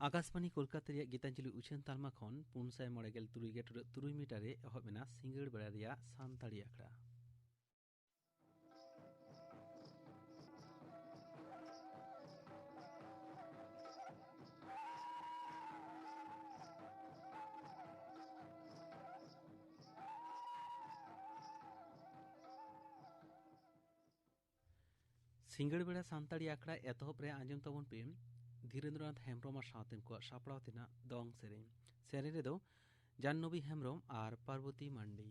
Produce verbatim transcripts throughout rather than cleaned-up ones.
ᱟᱠᱟᱥᱵᱟᱱᱤ ᱠᱳᱞᱠᱟᱛᱟ ᱨᱮᱭᱟᱜ ᱜᱤᱛᱟᱧᱡᱚᱞᱤ ᱩᱪᱷᱟᱹᱱ ᱛᱟᱞᱢᱟ ᱠᱷᱚᱱ ᱯᱩᱱ ᱥᱟᱭ ᱢᱚᱬᱮ ᱜᱮᱞ ᱛᱩᱨᱩᱭ ᱜᱮᱴ ᱛᱩᱨᱩᱭ ᱢᱤᱴᱟᱨ ᱨᱮ ᱮᱦᱚᱵ ᱮᱱᱟ ᱥᱤᱸᱜᱟᱹᱲ ᱵᱮᱲᱟ ᱨᱮᱭᱟᱜ ᱥᱟᱱᱛᱟᱲᱤ ᱟᱠᱷᱲᱟ᱾ ᱥᱤᱸᱜᱟᱹᱲ ᱵᱮᱲᱟ ᱥᱟᱱᱛᱟᱲᱤ ᱟᱠᱷᱲᱟ ᱮᱛᱚᱦᱚᱵ ᱨᱮ ᱟᱸᱡᱚᱢ ᱛᱟᱵᱚᱱ ᱯᱮ ᱫᱷᱤᱨᱮᱱᱫᱨᱚᱱᱟᱛᱷ ᱦᱮᱢᱵᱽᱨᱚᱢ ᱟᱨ ᱥᱟᱶᱛᱮᱱ ᱠᱚᱣᱟᱜ ᱥᱟᱯᱲᱟᱣ ᱛᱮᱱᱟᱜ ᱫᱚᱝ ᱥᱮᱨᱮᱧ᱾ ᱥᱮᱨᱮᱧ ᱨᱮᱫᱚ ᱡᱟᱦᱱᱚᱵᱤ ᱦᱮᱢᱵᱽᱨᱚᱢ ᱟᱨ ᱯᱟᱨᱵᱚᱛᱤ ᱢᱟᱱᱰᱤ᱾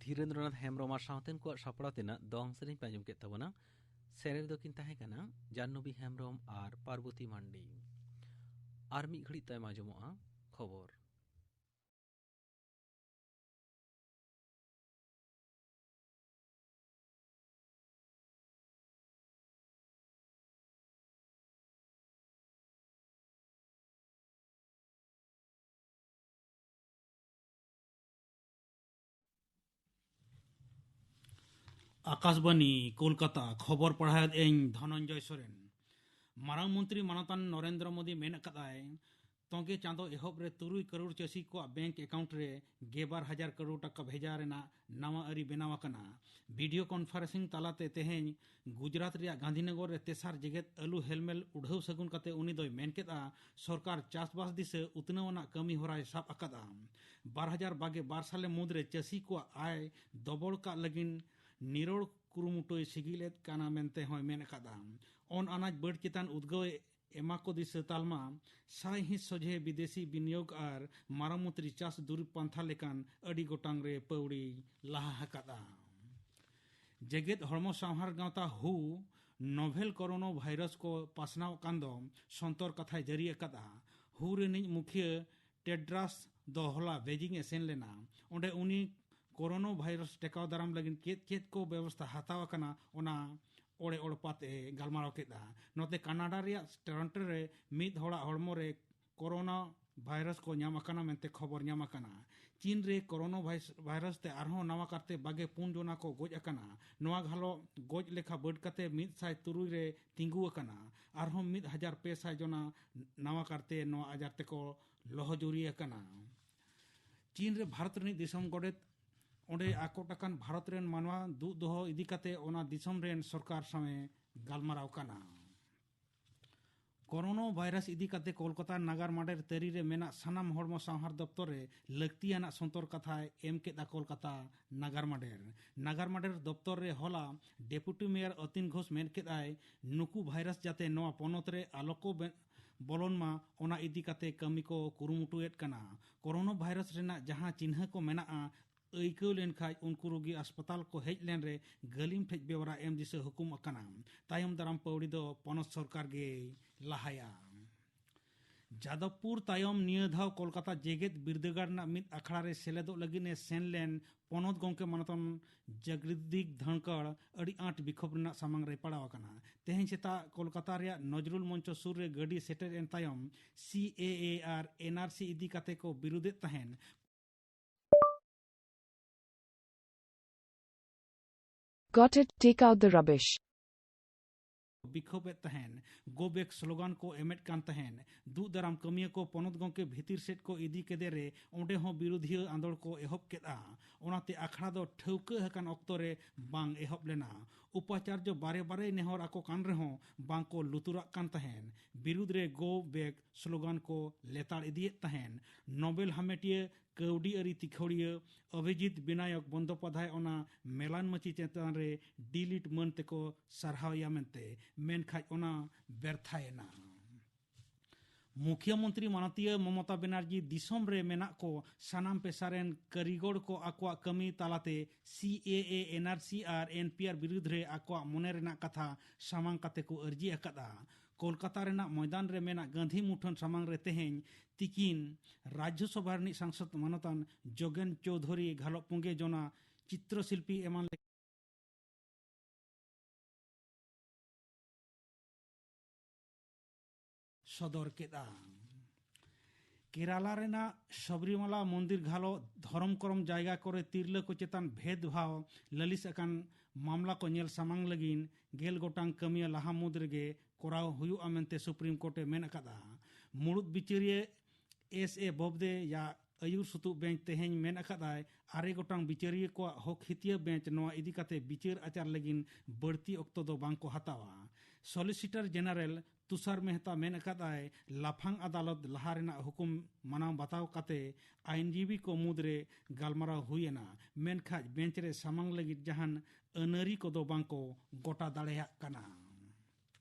ᱫᱷᱤᱨᱮᱱᱫᱨᱚᱱᱟᱛᱷ ᱦᱮᱢᱵᱨᱚᱢ ᱟᱨ ᱥᱟᱶᱛᱮᱱ ᱠᱚᱣᱟᱜ ᱥᱟᱯᱲᱟᱣ ᱛᱮᱱᱟᱜ ᱫᱚᱝ ᱥᱮᱨᱮᱧ ᱯᱮ ᱟᱸᱡᱚᱢ ᱠᱮᱫ ᱛᱟᱵᱚᱱᱟ᱾ ᱥᱮᱨᱮᱧ ᱨᱮᱫᱚ ᱠᱤᱱ ᱛᱟᱦᱮᱸ ᱠᱟᱱᱟ ᱡᱟᱦᱱᱚᱵᱤ ᱦᱮᱢᱵᱨᱚᱢ ᱟᱨ ᱯᱟᱨᱵᱚᱛᱤ ᱢᱟᱱᱰᱤ᱾ ᱟᱨ ᱢᱤᱫ ᱜᱷᱟᱹᱲᱤᱡ ᱛᱟᱭᱚᱢ ᱟᱸᱡᱚᱢᱚᱜᱼᱟ ᱠᱷᱚᱵᱚᱨ᱾ ᱟᱠᱟᱥᱵᱟᱱᱤ, ᱠᱳᱞᱠᱟᱛᱟ, ᱠᱷᱚᱵᱚᱨ ᱯᱟᱲᱦᱟᱣᱮᱫ ᱟᱹᱧ ᱫᱷᱚᱱᱚᱱᱡᱚᱭ ᱥᱚᱨᱮᱱ᱾ ᱢᱟᱨᱟᱝ ᱢᱚᱱᱛᱨᱤ ᱢᱟᱱᱚᱛᱟᱱ ᱱᱚᱨᱮᱱᱫᱨᱚ ᱢᱳᱫᱤ ᱢᱮᱱ ᱟᱠᱟᱫᱟᱭ, ᱛᱚᱸᱜᱮ ᱪᱟᱸᱫᱚ ᱮᱦᱚᱵ ᱨᱮ ᱛᱩᱨᱩᱭ ᱠᱟᱨᱳᱲ ᱪᱟᱹᱥᱤ ᱠᱚᱣᱟᱜ ᱵᱮᱝᱠ ᱮᱠᱟᱣᱩᱱᱴ ᱨᱮ ᱜᱮᱞᱵᱟᱨ ᱦᱟᱡᱟᱨ ᱠᱟᱨᱳᱲ ᱴᱟᱠᱟ ᱵᱷᱮᱡᱟ ᱨᱮᱱᱟᱜ ᱱᱟᱣᱟ ᱟᱹᱨᱤ ᱵᱮᱱᱟᱣ ᱟᱠᱟᱱᱟ᱾ ᱵᱷᱤᱰᱤᱭᱳ ᱠᱚᱱᱯᱷᱟᱨᱮᱱᱥᱤᱝ ᱛᱟᱞᱟᱛᱮ ᱛᱮᱦᱮᱧ ᱜᱩᱡᱽᱨᱟᱴ ᱨᱮᱭᱟᱜ ᱜᱟᱱᱫᱷᱤᱱᱚᱜᱚᱨ ᱨᱮ ᱛᱮᱥᱟᱨ ᱡᱮᱜᱮᱛ ᱟᱹᱞᱩ ᱦᱮᱞᱢᱮᱞ ᱩᱰᱷᱟᱹᱣ ᱥᱟᱹᱜᱩᱱ ᱠᱟᱛᱮ ᱩᱱᱤ ᱫᱚᱭ ᱢᱮᱱ ᱠᱮᱫᱼᱟ, ᱥᱚᱨᱠᱟᱨ ᱪᱟᱥᱵᱟᱥ ᱫᱤᱥᱟᱹ ᱩᱛᱱᱟᱹᱣ ᱟᱱᱟᱜ ᱠᱟᱹᱢᱤ ᱦᱚᱨᱟᱭ ᱥᱟᱵ ᱟᱠᱟᱫᱼᱟ᱾ ᱵᱟᱨ ᱦᱟᱡᱟᱨ ᱵᱟᱜᱮ ᱵᱟᱨ ᱥᱟᱞᱮ ᱢᱩᱫᱽᱨᱮ ᱪᱟᱹᱥᱤ ᱠᱚᱣᱟᱜ ᱟᱭ ᱫᱚᱵᱚᱲ ᱠᱟᱜ ᱞᱟᱹᱜᱤᱫ ᱱᱤᱨᱚᱲ ᱠᱩᱨᱩᱢᱩᱴᱩᱭ ᱥᱤᱜᱤᱞ ᱮᱫ ᱠᱟᱱᱟ ᱢᱮᱱᱛᱮ ᱦᱚᱸᱭ ᱢᱮᱱ ᱟᱠᱟᱫᱼᱟ᱾ ᱚᱱ ᱟᱱᱟᱡ ᱵᱟᱹᱰ ᱪᱮᱛᱟᱱ ᱩᱫᱽᱜᱟᱹᱣ ᱮ ᱮᱢᱟ ᱠᱚ ᱫᱤᱥᱟᱹ ᱛᱟᱞᱢᱟ ᱥᱟᱭ ᱦᱤᱸᱥ ᱥᱚᱡᱷᱮ ᱵᱤᱫᱮᱥᱤ ᱵᱤᱱᱤᱭᱳᱜᱽ ᱟᱨ ᱢᱟᱨᱟᱝ ᱢᱚᱱᱛᱨᱤ ᱪᱟᱥ ᱫᱩᱨᱤᱵᱽ ᱯᱟᱱᱛᱷᱟ ᱞᱮᱠᱟᱱ ᱟᱹᱰᱤ ᱜᱚᱴᱟᱝ ᱨᱮ ᱯᱟᱹᱣᱲᱤ ᱞᱟᱦᱟ ᱟᱠᱟᱫᱼᱟ᱾ ᱡᱮᱜᱮᱛ ᱦᱚᱲᱢᱚ ᱥᱟᱶᱦᱟᱨ ᱜᱟᱶᱛᱟ ᱦᱩ ᱱᱚᱵᱷᱮᱞ ᱠᱳᱨᱳᱱᱟ ᱵᱷᱟᱭᱨᱟᱥ ᱠᱚ ᱯᱟᱥᱱᱟᱣ ᱠᱟᱱ ᱫᱚ ᱥᱚᱱᱛᱚᱨ ᱠᱟᱛᱷᱟᱭ ᱡᱟᱹᱨᱤ ᱟᱠᱟᱫᱼᱟ᱾ ᱦᱩ ᱨᱤᱱᱤᱡ ᱢᱩᱠᱷᱤᱭᱟᱹ ᱴᱮᱰᱨᱟᱥ ᱫᱚ ᱦᱚᱞᱟ ᱵᱮᱡᱤᱝ ᱮ ᱥᱮᱱ ᱞᱮᱱᱟ᱾ ᱚᱸᱰᱮ ᱩᱱᱤ ᱠᱳᱨᱳᱱᱟ ᱵᱷᱟᱭᱨᱟᱥ ᱴᱮᱠᱟᱣ ᱫᱟᱨᱟᱢ ᱞᱟᱹᱜᱤᱫ ᱪᱮᱫ ᱪᱮᱫ ᱠᱚ ᱵᱮᱵᱚᱥᱛᱷᱟ ᱦᱟᱛᱟᱣ ᱟᱠᱟᱱᱟ, ᱚᱱᱟ ᱚᱲᱮ ᱚᱲᱯᱟᱛ ᱮ ᱜᱟᱞᱢᱟᱨᱟᱣ ᱠᱮᱫᱼᱟ᱾ ᱱᱚᱛᱮ ᱠᱟᱱᱟᱰᱟ ᱨᱮᱭᱟᱜ ᱴᱚᱨᱚᱱᱴᱳ ᱨᱮ ᱢᱤᱫ ᱦᱚᱲᱟᱜ ᱦᱚᱲᱢᱚ ᱨᱮ ᱠᱳᱨᱳᱱᱟ ᱵᱷᱟᱭᱨᱟᱥ ᱠᱚ ᱧᱟᱢ ᱟᱠᱟᱱᱟ ᱢᱮᱱᱛᱮ ᱠᱷᱚᱵᱚᱨ ᱧᱟᱢ ᱟᱠᱟᱱᱟ᱾ ᱪᱤᱱ ᱨᱮ ᱠᱳᱨᱳᱱᱟ ᱵᱷᱟᱭᱨᱟᱥ ᱛᱮ ᱟᱨᱦᱚᱸ ᱱᱟᱣᱟ ᱠᱟᱨᱛᱮ ᱵᱟᱜᱮ ᱯᱩᱱ ᱡᱚᱱᱟ ᱠᱚ ᱜᱚᱡ ᱟᱠᱟᱱᱟ᱾ ᱱᱚᱣᱟ ᱜᱷᱟᱞᱚ ᱜᱚᱡ ᱞᱮᱠᱷᱟ ᱵᱟᱹᱰ ᱠᱟᱛᱮ ᱢᱤᱫ ᱥᱟᱭ ᱛᱩᱨᱩᱭ ᱨᱮ ᱛᱤᱸᱜᱩ ᱟᱠᱟᱱᱟ᱾ ᱟᱨᱦᱚᱸ ᱢᱤᱫ ᱦᱟᱡᱟᱨ ᱯᱮ ᱥᱟᱭ ᱡᱚᱱᱟ ᱱᱟᱣᱟ ᱠᱟᱨᱛᱮ ᱱᱚᱣᱟ ᱟᱡᱟᱨ ᱛᱮᱠᱚ ᱞᱚᱦᱚᱡᱩᱨᱤ ᱟᱠᱟᱱᱟ᱾ ᱪᱤᱱ ᱨᱮ ᱵᱷᱟᱨᱚᱛ ᱨᱤᱱᱤᱡ ᱫᱤᱥᱚᱢ ᱜᱚᱰᱮᱛ ᱚᱸᱰᱮ ᱟᱠᱚᱴ ᱟᱠᱟᱱ ᱵᱷᱟᱨᱚᱛ ᱨᱮᱱ ᱢᱟᱱᱣᱟ ᱫᱩᱜ ᱫᱚᱦᱚ ᱤᱫᱤ ᱠᱟᱛᱮ ᱚᱱᱟ ᱫᱤᱥᱚᱢ ᱨᱮᱱ ᱥᱚᱨᱠᱟᱨ ᱥᱟᱶᱮ ᱜᱟᱞᱢᱟᱨᱟᱣ ᱠᱟᱱᱟ᱾ ᱠᱳᱨᱳᱱᱟ ᱵᱷᱟᱭᱨᱟᱥ ᱤᱫᱤ ᱠᱟᱛᱮ ᱠᱳᱞᱠᱟᱛᱟ ᱱᱟᱜᱟᱨ ᱢᱟᱰᱮᱨ ᱛᱟᱹᱨᱤ ᱨᱮ ᱢᱮᱱᱟᱜ ᱥᱟᱱᱟᱢ ᱦᱚᱲᱢᱚ ᱥᱟᱶᱦᱟᱨ ᱫᱚᱯᱛᱚᱨ ᱨᱮ ᱞᱟᱹᱠᱛᱤᱭᱟᱱᱟᱜ ᱥᱚᱱᱛᱚᱨ ᱠᱟᱛᱷᱟᱭ ᱮᱢ ᱠᱮᱫᱼᱟ ᱠᱳᱞᱠᱟᱛᱟ ᱱᱟᱜᱟᱨ ᱢᱟᱰᱮᱨ᱾ ᱱᱟᱜᱟᱨ ᱢᱟᱰᱮᱨ ᱫᱚᱯᱛᱚᱨ ᱨᱮ ᱦᱚᱞᱟ ᱰᱮᱯᱩᱴᱤ ᱢᱮᱭᱚᱨ ᱚᱛᱤᱱ ᱜᱷᱳᱥ ᱢᱮᱱ ᱠᱮᱫᱼᱟᱭ, ᱱᱩᱠᱩ ᱵᱷᱟᱭᱨᱟᱥ ᱡᱟᱛᱮ ᱱᱚᱣᱟ ᱯᱚᱱᱚᱛ ᱨᱮ ᱟᱞᱚ ᱠᱚ ᱵᱮ-, ᱵᱚᱞᱚᱱ ᱢᱟ, ᱚᱱᱟ ᱤᱫᱤ ᱠᱟᱛᱮ ᱠᱟᱹᱢᱤ ᱠᱚ ᱠᱩᱨᱩᱢᱩᱴᱩᱭᱮᱫ ᱠᱟᱱᱟ᱾ ᱠᱳᱨᱳᱱᱟ ᱵᱷᱟᱭᱨᱟᱥ ᱨᱮᱱᱟᱜ ᱡᱟᱦᱟᱸ ᱪᱤᱱᱦᱟᱹ ᱠᱚ ᱢᱮᱱᱟᱜᱼᱟ, ᱟᱹᱭᱠᱟᱹᱣ ᱞᱮᱱᱠᱷᱟᱡ ᱩᱱᱠᱩ ᱨᱩᱜᱤ ᱦᱟᱥᱯᱟᱛᱟᱞ ᱠᱚ ᱦᱮᱡ ᱞᱮᱱ ᱨᱮ ᱜᱟᱹᱞᱤᱢ ᱴᱷᱮᱡ ᱵᱮᱣᱨᱟ ᱮᱢ ᱫᱤᱥᱟᱹ ᱦᱩᱠᱩᱢ ᱟᱠᱟᱱᱟ᱾ ᱛᱟᱭᱚᱢ ᱫᱟᱨᱟᱢ ᱯᱟᱹᱣᱲᱤ ᱫᱚ ᱯᱚᱱᱚᱛ ᱥᱚᱨᱠᱟᱨ ᱜᱮᱭ ᱞᱟᱦᱟᱭᱟ᱾ ᱡᱟᱫᱚᱵᱽᱯᱩᱨ ᱛᱟᱭᱚᱢ ᱱᱤᱭᱟᱹ ᱫᱷᱟᱣ ᱠᱳᱞᱠᱟᱛᱟ ᱡᱮᱜᱮᱛ ᱵᱤᱨᱫᱟᱹᱜᱟᱲ ᱨᱮᱱᱟᱜ ᱢᱤᱫ ᱟᱠᱷᱲᱟ ᱨᱮ ᱥᱮᱞᱮᱫᱚᱜ ᱞᱟᱹᱜᱤᱫ ᱮ ᱥᱮᱱ ᱞᱮᱱ ᱯᱚᱱᱚᱛ ᱜᱚᱢᱠᱮ ᱢᱟᱱᱚᱛᱟᱱ ᱡᱚᱜᱽᱫᱤᱯ ᱫᱷᱟᱱᱠᱚᱲ ᱟᱹᱰᱤ ᱟᱸᱴ ᱵᱤᱠᱷᱳᱵ ᱨᱮᱱᱟᱜ ᱥᱟᱢᱟᱝ ᱨᱮᱭ ᱯᱟᱲᱟᱣ ᱟᱠᱟᱱᱟ᱾ ᱛᱮᱦᱮᱧ ᱥᱮᱛᱟᱜ ᱠᱳᱞᱠᱟᱛᱟ ᱨᱮᱭᱟᱜ ᱱᱚᱡᱨᱩᱞ ᱢᱚᱧᱪᱚ ᱥᱩᱨ ᱨᱮ ᱜᱟᱹᱰᱤ ᱥᱮᱴᱮᱨ ᱮᱱ ᱛᱟᱭᱚᱢ ᱥᱤ ᱮ ᱮ ᱟᱨ ᱮᱱ ᱟᱨ ᱥᱤ ᱤᱫᱤ ᱠᱟᱛᱮ ᱠᱚ ᱵᱤᱨᱩᱫᱮᱫ ᱛᱟᱦᱮᱱ᱾ Got it, take out the rubbish. ᱵᱤᱠᱷᱳᱵ ᱮᱫ ᱛᱟᱦᱮᱱ, ᱜᱳ ᱵᱮᱠ ᱥᱞᱳᱜᱟᱱ ᱠᱚ ᱮᱢᱮᱫ ᱠᱟᱱ ᱛᱟᱦᱮᱱ᱾ ᱫᱩᱜ ᱫᱟᱨᱟᱢ ᱠᱟᱹᱢᱤᱭᱟᱹ ᱠᱚ ᱯᱚᱱᱚᱛ ᱜᱚᱢᱠᱮ ᱵᱷᱤᱛᱤᱨ ᱥᱮᱫ ᱠᱚ ᱤᱫᱤ ᱠᱮᱫᱮ ᱨᱮ ᱚᱸᱰᱮ ᱦᱚᱸ ᱵᱤᱨᱳᱫᱷᱤᱭᱟᱹ ᱟᱸᱫᱳᱲ ᱠᱚ ᱮᱦᱚᱵ ᱠᱮᱫᱼᱟ᱾ ᱚᱱᱟᱛᱮ ᱟᱠᱷᱲᱟ ᱫᱚ ᱴᱷᱟᱹᱣᱠᱟᱹ ᱟᱠᱟᱱ ᱚᱠᱛᱚ ᱨᱮ ᱵᱟᱝ ᱮᱦᱚᱵ ᱞᱮᱱᱟ᱾ ᱩᱯᱟᱪᱟᱨᱡᱚ ᱵᱟᱨᱮ ᱵᱟᱨᱮᱭ ᱱᱮᱦᱚᱨ ᱟᱠᱚ ᱠᱟᱱ ᱨᱮᱦᱚᱸ ᱵᱟᱝ ᱠᱚ ᱞᱩᱛᱩᱨᱟᱜ ᱠᱟᱱ ᱛᱟᱦᱮᱱ᱾ ᱵᱤᱨᱩᱫᱽ ᱨᱮ ᱜᱳ ᱵᱮᱠ ᱥᱞᱳᱜᱟᱱ ᱠᱚ ᱞᱮᱛᱟᱲ ᱤᱫᱤᱭᱮᱫ ᱛᱟᱦᱮᱱ᱾ ᱱᱳᱵᱮᱞ ᱦᱟᱢᱮᱴᱤᱭᱟᱹ ᱠᱟᱹᱣᱰᱤ ᱟᱹᱨᱤ ᱛᱤᱠᱷᱚᱲᱤᱭᱟᱹ ᱚᱵᱷᱤᱡᱤᱛ ᱵᱤᱱᱟᱭᱚᱠ ᱵᱚᱱᱫᱳᱯᱟᱫᱷᱟᱭ ᱚᱱᱟ ᱢᱮᱞᱟᱱ ᱢᱟᱹᱪᱤ ᱪᱮᱛᱟᱱ ᱨᱮ ᱰᱤᱞᱤᱴ ᱢᱟᱹᱱ ᱛᱮᱠᱚ ᱥᱟᱨᱦᱟᱣᱮᱭᱟ ᱢᱮᱱᱛᱮ, ᱢᱮᱱᱠᱷᱟᱡ ᱚᱱᱟ ᱵᱮᱨᱛᱷᱟᱭᱮᱱᱟ᱾ ᱢᱩᱠᱷᱭᱟᱹ ᱢᱚᱱᱛᱨᱤ ᱢᱟᱱᱚᱛᱤᱭᱟᱹ ᱢᱚᱢᱚᱛᱟ ᱵᱮᱱᱟᱨᱡᱤ ᱫᱤᱥᱚᱢ ᱨᱮ ᱢᱮᱱᱟᱜ ᱠᱚ ᱥᱟᱱᱟᱢ ᱯᱮᱥᱟ ᱨᱮᱱ ᱠᱟᱹᱨᱤᱜᱚᱲ ᱠᱚ ᱟᱠᱚᱣᱟᱜ ᱠᱟᱹᱢᱤ ᱛᱟᱞᱟᱛᱮ ᱥᱤ ᱮ ᱮ, ᱮᱱ ᱟᱨ ᱥᱤ ᱟᱨ ᱮᱱ ᱯᱤ ᱟᱨ ᱵᱤᱨᱩᱫᱽ ᱨᱮ ᱟᱠᱚᱣᱟᱜ ᱢᱚᱱᱮ ᱨᱮᱱᱟᱜ ᱠᱟᱛᱷᱟ ᱥᱟᱢᱟᱝ ᱠᱟᱛᱮ ᱠᱚ ᱟᱹᱨᱡᱤ ᱟᱠᱟᱫᱼᱟ᱾ ᱠᱳᱞᱠᱟᱛᱟ ᱨᱮᱱᱟᱜ ᱢᱚᱭᱫᱟᱱ ᱨᱮ ᱢᱮᱱᱟᱜ ᱜᱟᱱᱫᱷᱤ ᱢᱩᱴᱷᱟᱹᱱ ᱥᱟᱢᱟᱝ ᱨᱮ ᱛᱮᱦᱮᱧ ᱛᱤᱠᱤᱱ ᱨᱟᱡᱽᱭᱚ ᱥᱚᱵᱷᱟ ᱨᱤᱱᱤᱡ ᱥᱟᱝᱥᱚᱫ ᱢᱟᱱᱚᱛᱟᱱ ᱡᱳᱜᱮᱱ ᱪᱳᱣᱫᱷᱩᱨᱤ ᱜᱷᱟᱞᱚᱜ ᱯᱩᱸᱜᱮ ᱡᱚᱱᱟ ᱪᱤᱛᱨᱚ ᱥᱤᱞᱯᱤ ᱮᱢᱟᱱ ᱞᱮᱠᱟ ᱥᱚᱫᱚᱨ ᱠᱮᱫᱼᱟ᱾ ᱠᱮᱨᱟᱞᱟ ᱨᱮᱱᱟᱜ ᱥᱚᱵᱨᱤᱢᱟᱞᱟ ᱢᱚᱱᱫᱤᱨ ᱜᱷᱟᱞᱚᱜ ᱫᱷᱚᱨᱚᱢ ᱠᱚᱨᱚᱢ ᱡᱟᱭᱜᱟ ᱠᱚᱨᱮ ᱛᱤᱨᱞᱟᱹ ᱠᱚ ᱪᱮᱛᱟᱱ ᱵᱷᱮᱫᱽ ᱵᱷᱟᱣ ᱞᱟᱹᱞᱤᱥ ᱟᱠᱟᱱ ᱢᱟᱢᱞᱟ ᱠᱚ ᱧᱮᱞ ᱥᱟᱢᱟᱝ ᱞᱟᱹᱜᱤᱫ ᱜᱮᱞ ᱜᱚᱴᱟᱝ ᱠᱟᱹᱢᱤᱭᱟᱹ ᱞᱟᱦᱟ ᱢᱩᱫᱽ ᱨᱮᱜᱮ ᱠᱚᱨᱟᱣ ᱦᱩᱭᱩᱜᱼᱟ ᱢᱮᱱᱛᱮ ᱥᱩᱯᱨᱤᱢ ᱠᱳᱨᱴ ᱮ ᱢᱮᱱ ᱟᱠᱟᱫᱼᱟ᱾ ᱢᱩᱲᱩᱫ ᱵᱤᱪᱟᱹᱨᱤᱭᱟᱹ ᱮᱥ ᱮ ᱵᱳᱵᱫᱮ ᱭᱟᱜ ᱟᱹᱭᱩᱨ ᱥᱩᱛᱩᱜ ᱵᱮᱧᱪ ᱛᱮᱦᱮᱧ ᱢᱮᱱ ᱟᱠᱟᱫᱟᱭ, ᱟᱨᱮ ᱜᱚᱴᱟᱝ ᱵᱤᱪᱟᱹᱨᱤᱭᱟᱹ ᱠᱚᱣᱟᱜ ᱦᱚᱠ ᱦᱤᱛᱤᱭᱟᱹ ᱵᱮᱧᱪ ᱱᱚᱣᱟ ᱤᱫᱤ ᱠᱟᱛᱮ ᱵᱤᱪᱟᱹᱨ ᱟᱪᱟᱨ ᱞᱟᱹᱜᱤᱫ ᱵᱟᱹᱲᱛᱤ ᱚᱠᱛᱚ ᱫᱚ ᱵᱟᱝ ᱠᱚ ᱦᱟᱛᱟᱣᱟ᱾ ᱥᱚᱞᱤᱥᱤᱴᱚᱨ ᱡᱮᱱᱟᱨᱮᱞ ᱛᱩᱥᱟᱨ ᱢᱮᱦᱛᱟ ᱢᱮᱱ ᱟᱠᱟᱫᱟᱭ, ᱞᱟᱯᱷᱟᱝ ᱟᱫᱟᱞᱚᱛ ᱞᱟᱦᱟ ᱨᱮᱱᱟᱜ ᱦᱩᱠᱩᱢ ᱢᱟᱱᱟᱣ ᱵᱟᱛᱟᱣ ᱠᱟᱛᱮ ᱟᱭᱤᱱᱡᱤᱵᱤ ᱠᱚ ᱢᱩᱫᱽᱨᱮ ᱜᱟᱞᱢᱟᱨᱟᱣ ᱦᱩᱭ ᱮᱱᱟ, ᱢᱮᱱᱠᱷᱟᱡ ᱵᱮᱧᱪ ᱨᱮ ᱥᱟᱢᱟᱝ ᱞᱟᱹᱜᱤᱫ ᱡᱟᱦᱟᱱ ᱟᱹᱱᱟᱹᱨᱤ ᱠᱚᱫᱚ ᱵᱟᱝ ᱠᱚ ᱜᱚᱴᱟ ᱫᱟᱲᱮᱭᱟᱜ ᱠᱟᱱᱟ᱾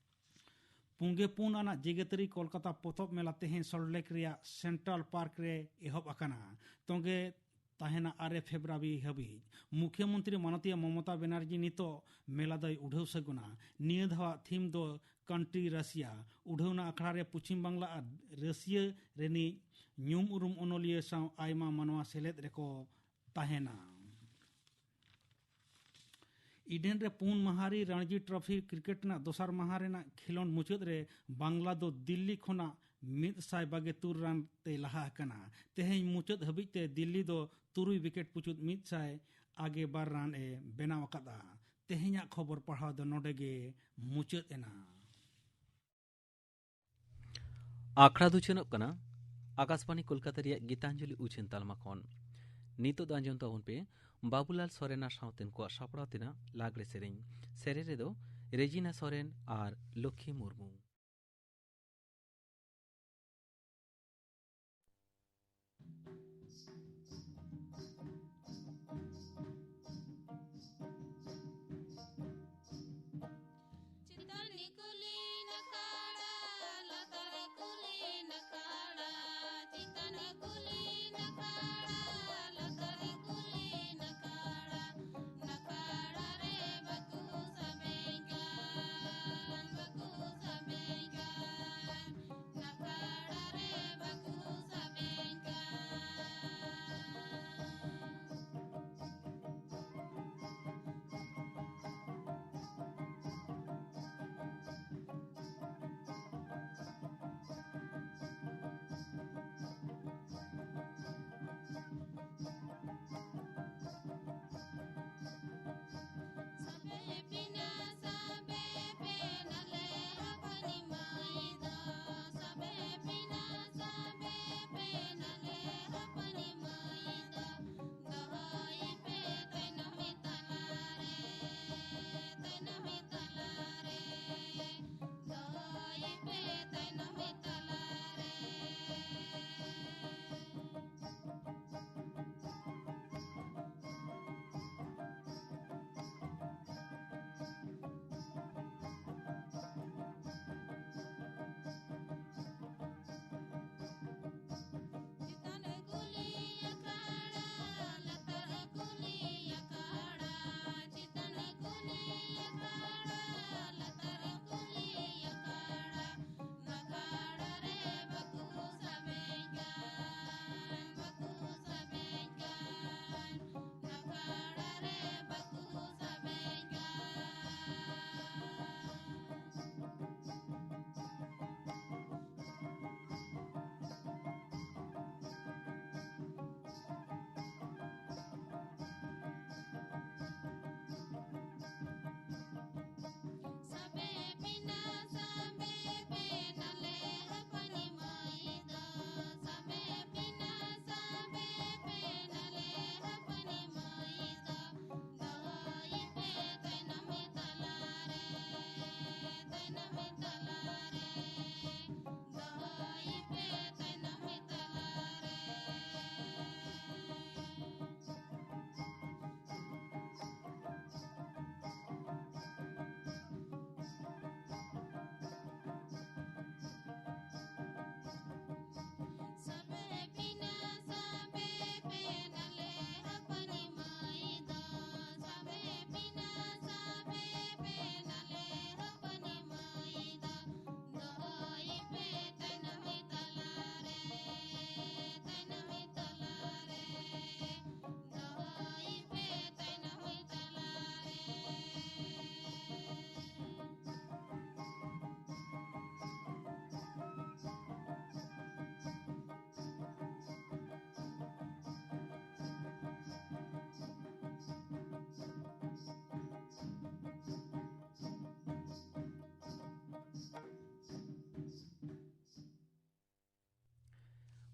ᱯᱩᱸᱜᱮ ᱯᱩᱱ ᱟᱱᱟᱜ ᱡᱮᱜᱮᱛᱟᱹᱨᱤ ᱠᱳᱞᱠᱟᱛᱟ ᱯᱚᱛᱚᱵ ᱢᱮᱞᱟ ᱛᱮᱦᱮᱧ ᱥᱚᱞᱴ ᱞᱮᱠ ᱨᱮᱭᱟᱜ ᱥᱮᱱᱴᱨᱟᱞ ᱯᱟᱨᱠ ᱨᱮ ᱮᱦᱚᱵ ᱟᱠᱟᱱᱟ᱾ ᱛᱚᱸᱜᱮ ᱛᱟᱦᱮᱱᱟ ᱟᱨᱮ ᱯᱷᱮᱵᱽᱨᱩᱣᱟᱨᱤ ᱦᱟᱹᱵᱤᱡ᱾ ᱢᱩᱠᱷᱭᱟᱹᱢᱚᱱᱛᱨᱤ ᱢᱟᱱᱚᱛᱤᱭᱟᱹ ᱢᱚᱢᱚᱛᱟ ᱵᱮᱱᱟᱨᱡᱤ ᱱᱤᱛᱚᱜ ᱢᱮᱞᱟ ᱫᱚᱭ ᱩᱰᱷᱟᱹᱣ ᱥᱟᱹᱜᱩᱱᱟ᱾ ᱱᱤᱭᱟᱹ ᱫᱷᱟᱣᱟᱜ ᱛᱷᱤᱢ ᱫᱚ ᱠᱟᱱᱴᱨᱤ ᱨᱟᱥᱤᱭᱟ᱾ ᱩᱰᱷᱟᱹᱣᱱᱟ ᱟᱠᱷᱲᱟ ᱨᱮ ᱯᱚᱪᱷᱤᱢ ᱵᱟᱝᱞᱟ ᱟᱨ ᱨᱟᱹᱥᱤᱭᱟᱹ ᱨᱤᱱᱤᱡ ᱧᱩᱢ ᱩᱨᱩᱢ ᱚᱱᱚᱞᱤᱭᱟᱹ ᱥᱟᱶ ᱟᱭᱢᱟ ᱢᱟᱱᱣᱟ ᱥᱮᱞᱮᱫ ᱨᱮᱠᱚ ᱛᱟᱦᱮᱱᱟ᱾ ᱤᱰᱮᱱ ᱨᱮ ᱯᱩᱱ ᱢᱟᱦᱟ ᱨᱮ ᱨᱟᱱᱡᱤ ᱴᱨᱚᱯᱷᱤ ᱠᱨᱤᱠᱮᱴ ᱨᱮᱱᱟᱜ ᱫᱚᱥᱟᱨ ᱢᱟᱦᱟ ᱨᱮᱱᱟᱜ ᱠᱷᱮᱞᱳᱸᱰ ᱢᱩᱪᱟᱹᱫ ᱨᱮ ᱵᱟᱝᱞᱟ ᱫᱚ ᱫᱤᱞᱞᱤ ᱠᱷᱚᱱᱟᱜ ᱢᱤᱫ ᱥᱟᱭ ᱵᱟᱜᱮ ᱛᱩᱨ ᱨᱟᱱ ᱛᱮ ᱞᱟᱦᱟ ᱟᱠᱟᱱᱟ᱾ ᱛᱮᱦᱮᱧ ᱢᱩᱪᱟᱹᱫ ᱦᱟᱹᱵᱤᱡ ᱛᱮ ᱫᱤᱞᱞᱤ ᱫᱚ ᱛᱩᱨᱩᱭ ᱣᱤᱠᱮᱴ ᱯᱩᱪᱩᱫ ᱢᱤᱫ ᱥᱟᱭ ᱟᱜᱮ ᱵᱟᱨ ᱨᱟᱱ ᱮ ᱵᱮᱱᱟᱣ ᱟᱠᱟᱫᱼᱟ᱾ ᱛᱮᱦᱮᱧᱟᱜ ᱠᱷᱚᱵᱚᱨ ᱯᱟᱲᱦᱟᱣ ᱫᱚ ᱱᱚᱰᱮ ᱜᱮ ᱢᱩᱪᱟᱹᱫ ᱮᱱᱟ᱾ ᱟᱠᱷᱲᱟ ᱫᱚ ᱩᱪᱷᱟᱹᱱᱚᱜ ᱠᱟᱱᱟ ᱟᱠᱟᱥᱵᱟᱬᱤ ᱠᱳᱞᱠᱟᱛᱟ ᱨᱮᱭᱟᱜ ᱜᱤᱛᱟᱧᱡᱚᱞᱤ ᱩᱪᱷᱟᱹᱱ ᱛᱟᱞᱢᱟ ᱠᱷᱚᱱ᱾ ᱱᱤᱛᱚᱜ ᱫᱚ ᱟᱸᱡᱚᱢ ᱛᱟᱵᱚᱱ ᱯᱮ ᱵᱟᱵᱩᱞᱟᱞ ᱥᱚᱨᱮᱱ ᱟᱨ ᱥᱟᱶᱛᱮᱱ ᱠᱚᱣᱟᱜ ᱥᱟᱯᱲᱟᱣ ᱛᱮᱱᱟᱜ ᱞᱟᱜᱽᱲᱮ ᱥᱮᱨᱮᱧ᱾ ᱥᱮᱨᱮᱧ ᱨᱮᱫᱚ ᱨᱮᱡᱤᱱᱟ ᱥᱚᱨᱮᱱ ᱟᱨ ᱞᱚᱠᱠᱷᱤ ᱢᱩᱨᱢᱩ᱾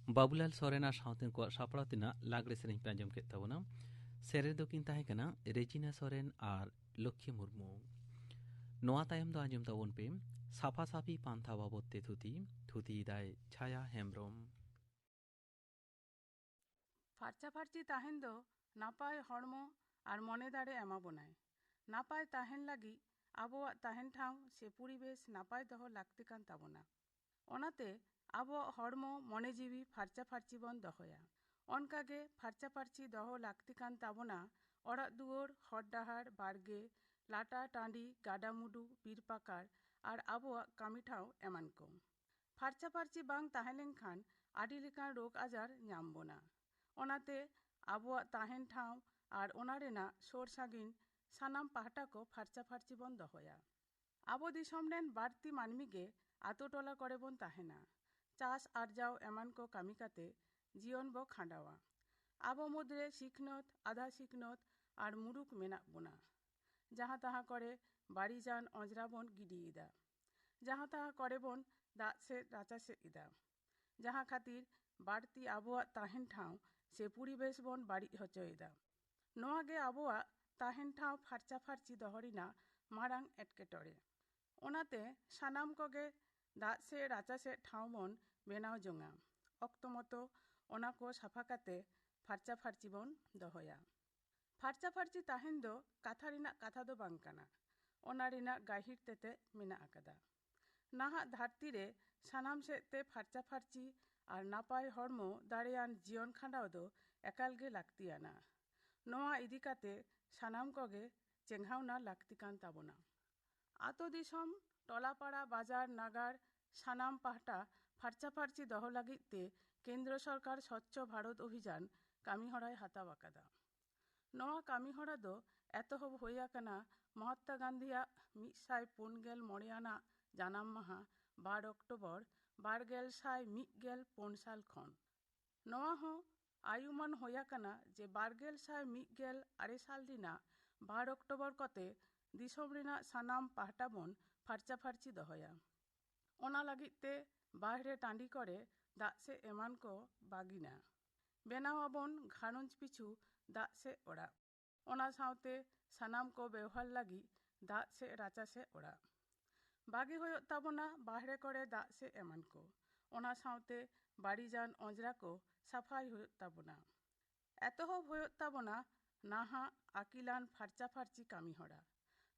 ᱵᱟᱵᱩᱞᱟᱞ ᱥᱚᱨᱮᱱ ᱟᱨ ᱥᱟᱶᱛᱮᱱ ᱠᱚᱣᱟᱜ ᱥᱟᱯᱲᱟᱣ ᱛᱮᱱᱟᱜ ᱞᱟᱜᱽᱲᱮ ᱥᱮᱨᱮᱧ ᱯᱮ ᱟᱸᱡᱚᱢ ᱠᱮᱫ ᱛᱟᱵᱚᱱᱟ᱾ ᱥᱮᱨᱮᱧ ᱫᱚᱠᱤᱱ ᱛᱟᱦᱮᱸ ᱠᱟᱱᱟ ᱨᱮᱡᱤᱱᱟ ᱥᱚᱨᱮᱱ ᱟᱨ ᱞᱚᱠᱠᱷᱤ ᱢᱩᱨᱢᱩ᱾ ᱱᱚᱣᱟ ᱛᱟᱭᱚᱢ ᱫᱚ ᱟᱸᱡᱚᱢ ᱛᱟᱵᱚᱱ ᱯᱮ ᱥᱟᱯᱷᱟ ᱥᱟᱯᱷᱤ ᱯᱟᱱᱛᱷᱟ ᱵᱟᱵᱚᱫ ᱛᱮ ᱛᱷᱩᱛᱤ, ᱛᱷᱩᱛᱤᱭᱮᱫᱟᱭ ᱪᱷᱟᱭᱟ ᱦᱮᱢᱵᱽᱨᱚᱢ᱾ ᱯᱷᱟᱨᱪᱟ ᱯᱷᱟᱨᱪᱤ ᱛᱟᱦᱮᱱ ᱫᱚ ᱱᱟᱯᱟᱭ ᱦᱚᱲᱢᱚ ᱟᱨ ᱢᱚᱱᱮ ᱫᱟᱲᱮ ᱮᱢᱟ ᱵᱚᱱᱟᱭ᱾ ᱱᱟᱯᱟᱭ ᱛᱟᱦᱮᱱ ᱞᱟᱹᱜᱤᱫ ᱟᱵᱚᱣᱟᱜ ᱛᱟᱦᱮᱱ ᱴᱷᱟᱶ ᱥᱮ ᱯᱚᱨᱤᱵᱮᱥ ᱱᱟᱯᱟᱭ ᱫᱚᱦᱚ ᱞᱟᱹᱠᱛᱤ ᱠᱟᱱ ᱛᱟᱵᱚᱱᱟ᱾ ᱚᱱᱟᱛᱮ ᱟᱵᱚᱣᱟᱜ ᱦᱚᱲᱢᱚ, ᱢᱚᱱᱮ ᱡᱤᱣᱤ ᱯᱷᱟᱨᱪᱟ ᱯᱷᱟᱨᱪᱤ ᱵᱚᱱ ᱫᱚᱦᱚᱭᱟ᱾ ᱚᱱᱠᱟᱜᱮ ᱯᱷᱟᱨᱪᱟ ᱯᱷᱟᱨᱪᱤ ᱫᱚᱦᱚ ᱞᱟᱹᱠᱛᱤ ᱠᱟᱱ ᱛᱟᱵᱚᱱᱟ ᱚᱲᱟᱜ ᱫᱩᱣᱟᱹᱨ, ᱦᱚᱨ ᱰᱟᱦᱟᱨ, ᱵᱟᱲᱜᱮ, ᱞᱟᱴᱟ ᱴᱟᱺᱰᱤ, ᱜᱟᱰᱟᱼᱢᱩᱰᱩ, ᱵᱤᱨ ᱯᱟᱠᱟᱲ ᱟᱨ ᱟᱵᱚᱣᱟᱜ ᱠᱟᱹᱢᱤ ᱴᱷᱟᱶ ᱮᱢᱟᱱ ᱠᱚ᱾ ᱯᱷᱟᱨᱪᱟ ᱯᱷᱟᱨᱪᱤ ᱵᱟᱝ ᱛᱟᱦᱮᱸ ᱞᱮᱱᱠᱷᱟᱱ ᱟᱹᱰᱤ ᱞᱮᱠᱟᱱ ᱨᱳᱜᱽ ᱟᱡᱟᱨ ᱧᱟᱢ ᱵᱚᱱᱟ᱾ ᱚᱱᱟᱛᱮ ᱟᱵᱚᱣᱟᱜ ᱛᱟᱦᱮᱱ ᱴᱷᱟᱶ ᱟᱨ ᱚᱱᱟ ᱨᱮᱱᱟᱜ ᱥᱳᱨ ᱥᱟᱺᱜᱤᱧ ᱥᱟᱱᱟᱢ ᱯᱟᱦᱴᱟ ᱠᱚ ᱯᱷᱟᱨᱪᱟ ᱯᱷᱟᱨᱪᱤ ᱵᱚᱱ ᱫᱚᱦᱚᱭᱟ᱾ ᱟᱵᱚ ᱫᱤᱥᱚᱢ ᱨᱮᱱ ᱵᱟᱹᱲᱛᱤ ᱢᱟᱹᱱᱢᱤ ᱜᱮ ᱟᱛᱳ ᱴᱚᱞᱟ ᱠᱚᱨᱮ ᱵᱚᱱ ᱛᱟᱦᱮᱱᱟ᱾ ᱪᱟᱥ ᱟᱨᱡᱟᱣ ᱮᱢᱟᱱ ᱠᱚ ᱠᱟᱹᱢᱤ ᱠᱟᱛᱮ ᱡᱤᱭᱚᱱ ᱵᱚ ᱠᱷᱟᱸᱰᱟᱣᱟ᱾ ᱟᱵᱚ ᱢᱩᱫᱽᱨᱮ ᱥᱤᱠᱷᱱᱟᱹᱛ, ᱟᱫᱷᱟ ᱥᱤᱠᱷᱱᱟᱹᱛ ᱟᱨ ᱢᱩᱨᱩᱠ ᱢᱮᱱᱟᱜ ᱵᱚᱱᱟ᱾ ᱡᱟᱦᱟᱸ ᱛᱟᱦᱟᱸ ᱠᱚᱨᱮ ᱵᱟᱹᱲᱤᱡᱟᱱ ᱚᱸᱡᱽᱨᱟ ᱵᱚᱱ ᱜᱤᱰᱤᱭᱮᱫᱟ᱾ ᱡᱟᱦᱟᱸ ᱛᱟᱦᱟᱸ ᱠᱚᱨᱮ ᱵᱚᱱ ᱫᱟᱜ ᱥᱮᱫ ᱨᱟᱪᱟ ᱥᱮᱫ ᱮᱫᱟ, ᱡᱟᱦᱟᱸ ᱠᱷᱟᱹᱛᱤᱨ ᱵᱟᱹᱲᱛᱤ ᱟᱵᱚᱣᱟᱜ ᱛᱟᱦᱮᱱ ᱴᱷᱟᱶ ᱥᱮ ᱯᱚᱨᱤᱵᱮᱥ ᱵᱚᱱ ᱵᱟᱹᱲᱤᱡ ᱦᱚᱪᱚᱭᱮᱫᱟ᱾ ᱱᱚᱣᱟ ᱜᱮ ᱟᱵᱚᱣᱟᱜ ᱛᱟᱦᱮᱱ ᱴᱷᱟᱶ ᱯᱷᱟᱨᱪᱟ ᱯᱷᱟᱨᱪᱤ ᱫᱚᱦᱚ ᱨᱮᱱᱟᱜ ᱢᱟᱨᱟᱝ ᱮᱴᱠᱮᱴᱚᱬᱮ᱾ ᱚᱱᱟᱛᱮ ᱥᱟᱱᱟᱢ ᱠᱚᱜᱮ ᱫᱟᱜ ᱥᱮᱫ ᱨᱟᱪᱟ ᱥᱮᱫ ᱴᱷᱟᱶ ᱵᱚᱱ ᱵᱮᱱᱟᱣ ᱡᱚᱝᱟ᱾ ᱚᱠᱛᱚ ᱢᱚᱛᱚ ᱚᱱᱟ ᱠᱚ ᱥᱟᱯᱷᱟ ᱠᱟᱛᱮ ᱯᱷᱟᱨᱪᱟ ᱯᱷᱟᱨᱪᱤ ᱵᱚᱱ ᱫᱚᱦᱚᱭᱟ᱾ ᱯᱷᱟᱨᱪᱟ ᱯᱷᱟᱨᱪᱤ ᱛᱟᱦᱮᱱ ᱫᱚ ᱠᱟᱛᱷᱟ ᱨᱮᱱᱟᱜ ᱠᱟᱛᱷᱟ ᱫᱚ ᱵᱟᱝ ᱠᱟᱱᱟ, ᱚᱱᱟ ᱨᱮᱱᱟᱜ ᱜᱟᱹᱦᱤᱨ ᱛᱮᱛᱮᱫ ᱢᱮᱱᱟᱜ ᱟᱠᱟᱫᱟ᱾ ᱱᱟᱦᱟᱜ ᱫᱷᱟᱹᱨᱛᱤ ᱨᱮ ᱥᱟᱱᱟᱢ ᱥᱮᱫ ᱛᱮ ᱯᱷᱟᱨᱪᱟ ᱯᱷᱟᱨᱪᱤ ᱟᱨ ᱱᱟᱯᱟᱭ ᱦᱚᱲᱢᱚ ᱫᱟᱲᱮᱭᱟᱱ ᱡᱤᱭᱚᱱ ᱠᱷᱟᱸᱰᱟᱣ ᱫᱚ ᱮᱠᱟᱞ ᱜᱮ ᱞᱟᱹᱠᱛᱤᱭᱟᱱᱟ᱾ ᱱᱚᱣᱟ ᱤᱫᱤ ᱠᱟᱛᱮ ᱥᱟᱱᱟᱢ ᱠᱚᱜᱮ ᱪᱮᱸᱜᱷᱟᱣᱱᱟ ᱞᱟᱹᱠᱛᱤ ᱠᱟᱱ ᱛᱟᱵᱚᱱᱟ᱾ ᱟᱛᱳ ᱫᱤᱥᱚᱢ, ᱴᱚᱞᱟ ᱯᱟᱲᱟ, ᱵᱟᱡᱟᱨ, ᱱᱟᱜᱟᱨ ᱥᱟᱱᱟᱢ ᱯᱟᱦᱴᱟ ᱯᱷᱟᱨᱪᱟ ᱯᱷᱟᱨᱪᱤ ᱫᱚᱦᱚ ᱞᱟᱹᱜᱤᱫ ᱛᱮ ᱠᱮᱱᱫᱨᱚ ᱥᱚᱨᱠᱟᱨ ᱥᱚᱪᱪᱷᱚ ᱵᱷᱟᱨᱚᱛ ᱚᱵᱷᱤᱡᱟᱱ ᱠᱟᱹᱢᱤ ᱦᱚᱨᱟᱭ ᱦᱟᱛᱟᱣ ᱟᱠᱟᱫᱟ᱾ ᱱᱚᱣᱟ ᱠᱟᱹᱢᱤ ᱦᱚᱨᱟ ᱫᱚ ᱮᱛᱚᱦᱚᱵ ᱦᱩᱭ ᱟᱠᱟᱱᱟ ᱢᱚᱦᱟᱛᱢᱟ ᱜᱟᱱᱫᱷᱤᱭᱟᱜ ᱢᱤᱫ ᱥᱟᱭ ᱯᱩᱱ ᱜᱮᱞ ᱢᱚᱬᱮ ᱟᱱᱟᱜ ᱡᱟᱱᱟᱢ ᱢᱟᱦᱟ ᱵᱟᱨ ᱚᱠᱴᱳᱵᱚᱨ ᱵᱟᱨ ᱜᱮᱞ ᱥᱟᱭ ᱢᱤᱫ ᱜᱮᱞ ᱯᱩᱱ ᱥᱟᱞ ᱠᱷᱚᱱ᱾ ᱱᱚᱣᱟ ᱦᱚᱸ ᱟᱭᱩᱢᱟᱹᱱ ᱦᱩᱭ ᱟᱠᱟᱱᱟ ᱡᱮ ᱵᱟᱨ ᱜᱮᱞ ᱥᱟᱭ ᱢᱤᱫ ᱜᱮᱞ ᱟᱨᱮ ᱥᱟᱞ ᱨᱮᱱᱟᱜ ᱵᱟᱨ ᱚᱠᱴᱳᱵᱚᱨ ᱠᱚᱛᱮ ᱫᱤᱥᱚᱢ ᱨᱮᱱᱟᱜ ᱥᱟᱱᱟᱢ ᱯᱟᱦᱴᱟ ᱵᱚᱱ ᱯᱷᱟᱨᱪᱟ ᱯᱷᱟᱨᱪᱤ ᱫᱚᱦᱚᱭᱟ᱾ ᱚᱱᱟ ᱞᱟᱹᱜᱤᱫ ᱛᱮ ᱵᱟᱦᱨᱮ ᱴᱟᱺᱰᱤ ᱠᱚᱨᱮ ᱫᱟᱜ ᱥᱮᱫ ᱮᱢᱟᱱ ᱠᱚ ᱵᱟᱹᱜᱤᱱᱟ᱾ ᱵᱮᱱᱟᱣ ᱟᱵᱚᱱ ᱜᱷᱟᱨᱚᱸᱡᱽ ᱯᱤᱪᱷᱩ ᱫᱟᱜ ᱥᱮᱫ ᱚᱲᱟᱜ᱾ ᱚᱱᱟ ᱥᱟᱶᱛᱮ ᱥᱟᱱᱟᱢ ᱠᱚ ᱵᱮᱣᱦᱟᱨ ᱞᱟᱹᱜᱤᱫ ᱫᱟᱜ ᱥᱮᱫ ᱨᱟᱪᱟ ᱥᱮᱫ ᱚᱲᱟᱜ᱾ ᱵᱟᱹᱜᱤ ᱦᱩᱭᱩᱜ ᱛᱟᱵᱚᱱᱟ ᱵᱟᱦᱨᱮ ᱠᱚᱨᱮ ᱫᱟᱜ ᱥᱮᱫ ᱮᱢᱟᱱ ᱠᱚ᱾ ᱚᱱᱟ ᱥᱟᱶᱛᱮ ᱵᱟᱹᱲᱤᱡᱟᱱ ᱚᱸᱡᱽᱨᱟ ᱠᱚ ᱥᱟᱯᱷᱟᱭ ᱦᱩᱭᱩᱜ ᱛᱟᱵᱚᱱᱟ᱾ ᱮᱛᱚᱦᱚᱵ ᱦᱩᱭᱩᱜ ᱛᱟᱵᱚᱱᱟ ᱱᱟᱦᱟᱜ ᱟᱹᱠᱤᱞᱟᱱ ᱯᱷᱟᱨᱪᱟ ᱯᱷᱟᱨᱪᱤ ᱠᱟᱹᱢᱤ ᱦᱚᱨᱟ᱾